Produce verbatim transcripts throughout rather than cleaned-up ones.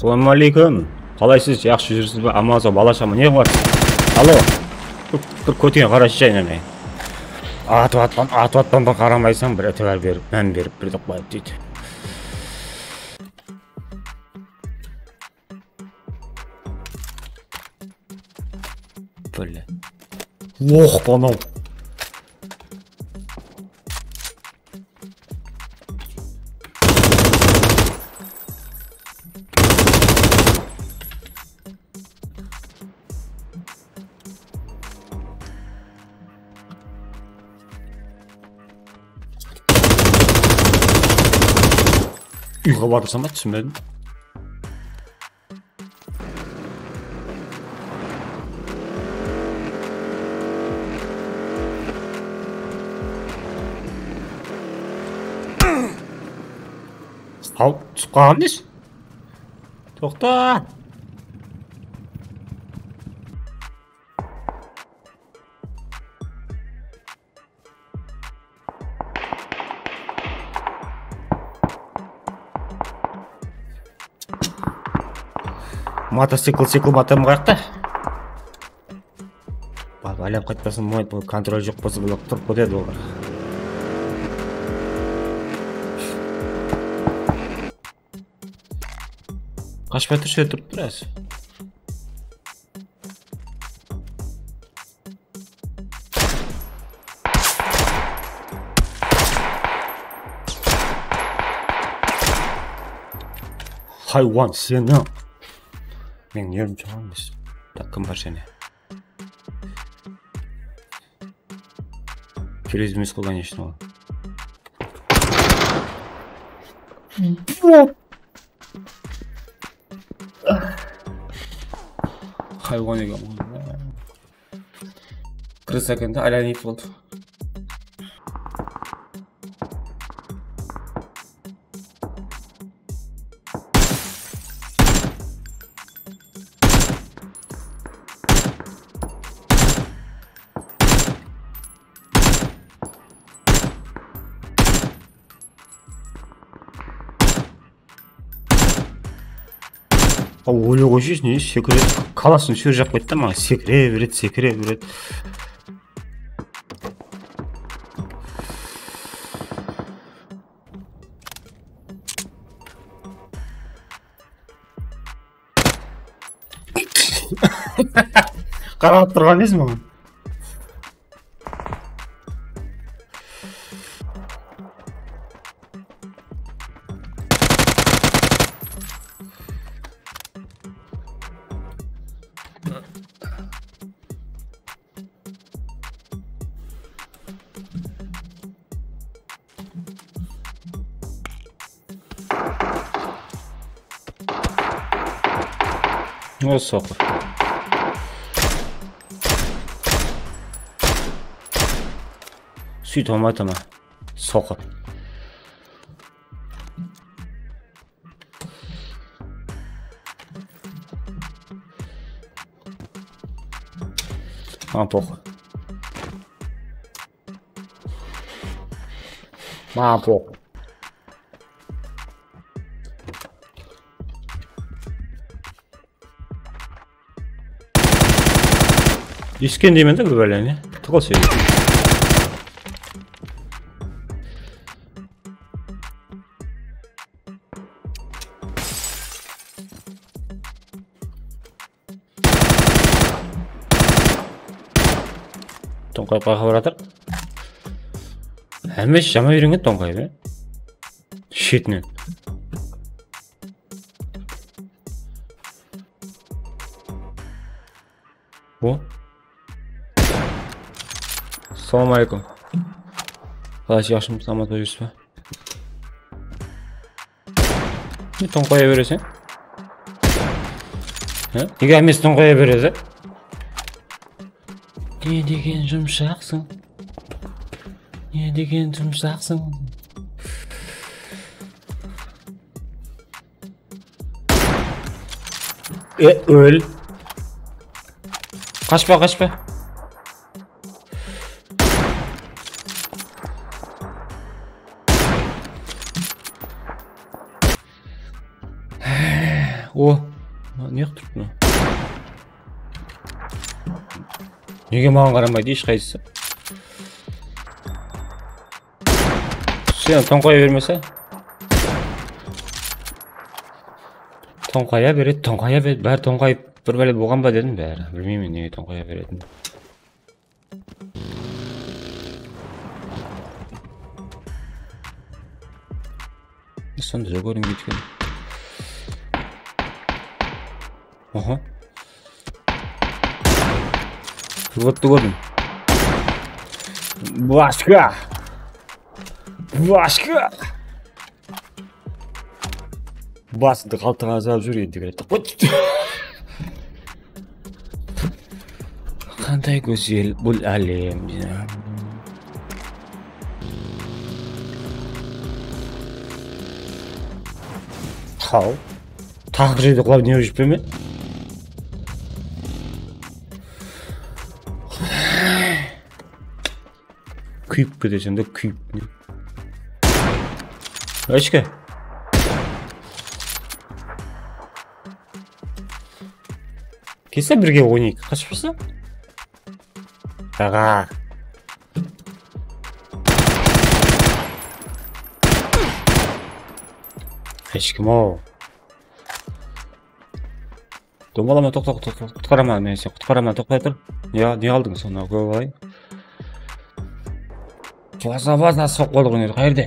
Assalamu aleykum. Qalaysız? Jaqsı júrsiz be? Aman-saw, bala-shaǵa ne qılıp atırsız? Alo. Bir, bir kótine qarashı, jaynamayın. Atıp atpan, atıp atpan bir qaramaysań, bir itibar berip, mán berip, bir toqtaydı deydi. Bóle. Oh, panaw. Uyǵa batırsam ba, túsinbedim. Al, túsip qalǵan emes. Toqta. Motocikl, cikl, motor qayaqta? Barıp aylap qaytpasın, bul kontrol joq bolsa, bular turıp ketedi olar. Qashpay tursa turıp tur házir. Haywan, seni. Men nerim jaman emes. Tak, kim bar jáne? Keledi emes qo, конечно, ol. Haywan eken ol. Kris ekende aylanıp boldı. Al, óle qoyshı, ne sekiredi? Kalasın sór jaqpaydı da maǵan. Sekire beredi, sekire beredi. Qarap turǵan emes maǵan. O, soqır. Súyt olmay turma. Soqır. Maǵan poxıy. Maǵan poxıy. Esitken deymen de bir báleni. Tıǵıl seni. Tońqayıp qayaqqa baratır. Hámmesi jaman úyrengen tońqayıp, e. Shetinen. O. Assalawma aleykum. Qalaysız, jaqshımısız, aman júrsiz be? Ne tońqaya bereseń? Ha? Nege hámmesi tońqaya beredi? Ne degen jumshaqsıń? Ne degen jumshaqsıń? E, ól. Qashpa, qashpa. O, ne qılıp turıptı mına? Nege maǵan qaramaydı hesh qaysısı? Sen tońqaya bermese. Tońqaya beredi, tońqaya beredi. Bári tońqayıp bir bále bolǵan ba dedim, bári. Bilmeymen nege tońqaya beretin. Sonda da kórinbeydi eken. Aha. Pivottı kórdim. Başqa. Başqa. Basımdı qaltıǵa salıp júr endi. Qanday gózzal bul álem. Haw. Taǵı jerde qulap ne júrip men? Kúyip keteseń de, kúyip. Eshke. Kelse birge oynayıq. Qashıp shıqsa. Aǵa. Eshkim-aw. Domalama, toqta, toqta, toqta. Qutqaraman men seni, qutqaraman, toqta tur. Ya, ne aldıń sonı, kórip alayın. Baza, baza, soqıp qaldı ǵoy, nede, qayerde?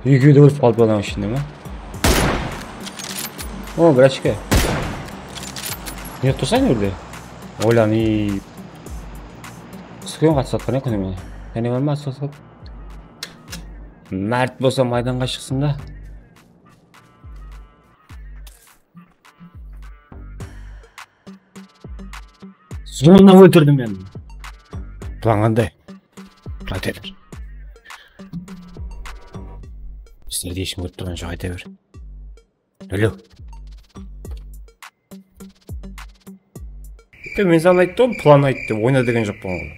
Ekewi de ólip qaldı ananıń ishinde me? O, bir ochko. Ne tursań erde? Oylanıp. Skon qatıp atqan ya kúnime. Jáne bar ma, atsalasın? Márt bolsa maydanǵa shıqsın da. Sonda óltirdim men. Plan qanday? Ayta ber. Bizlerdi hesh kim kórip turǵan joq, ayta ber. Alo. E, men saǵan ayttım ǵoy, plan ayt dep, oyna degen joqpan ǵoy.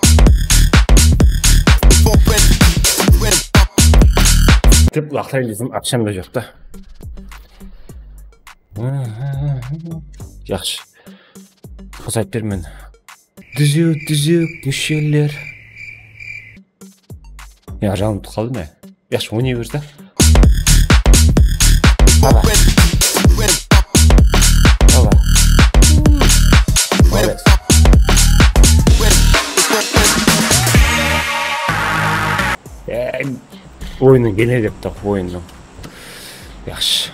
Dep laqtırayın desem, aqsham da joq ta. Jaqsı. Qosayıp bermen. Dúziw, dúziw, músheler. Ya, janıp qaldı ma? Yaqshı, oynay ber da. Baba. Baba. Molodec. Ey, oyınnıń gene dep taq, oyınnıń. Yaqshı.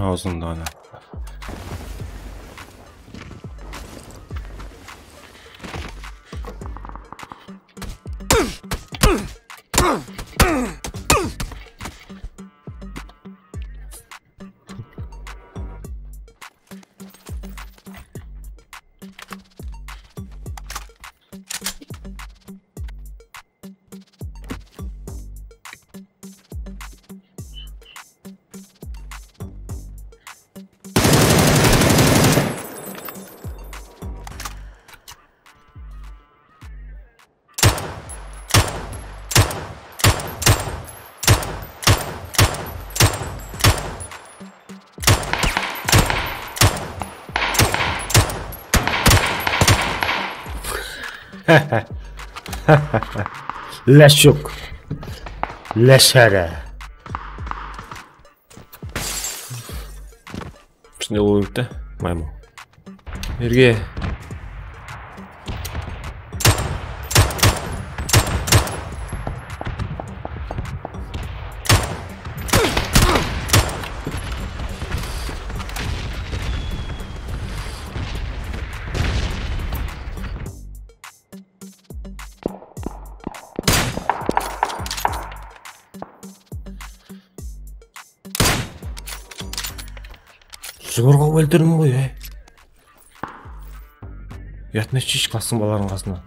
Awzında ana. Lashuk. Lashara. Shunday bolıw kerek ta, maymun. Erge. Zorǵa óltirdim ǵoy, ey. Uyatmay shısh klasstıń balalarınıń qasına.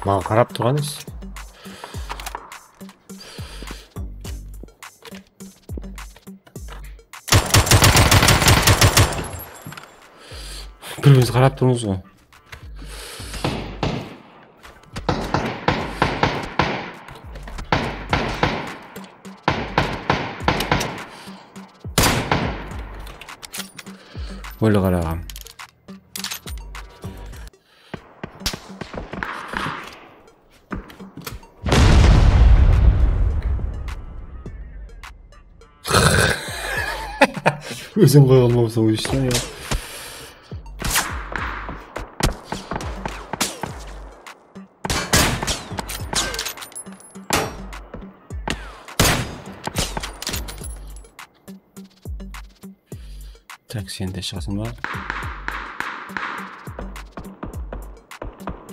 Maǵan qarap turǵan edi. Bir-birińizge qarap turıńız ǵoy. Óle qaraǵam. Óziń qoyǵan bolsa, óyshine, ya. Tak, sen de shıǵasıń ba?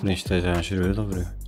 Birinshi taydan shıǵıp edi birew.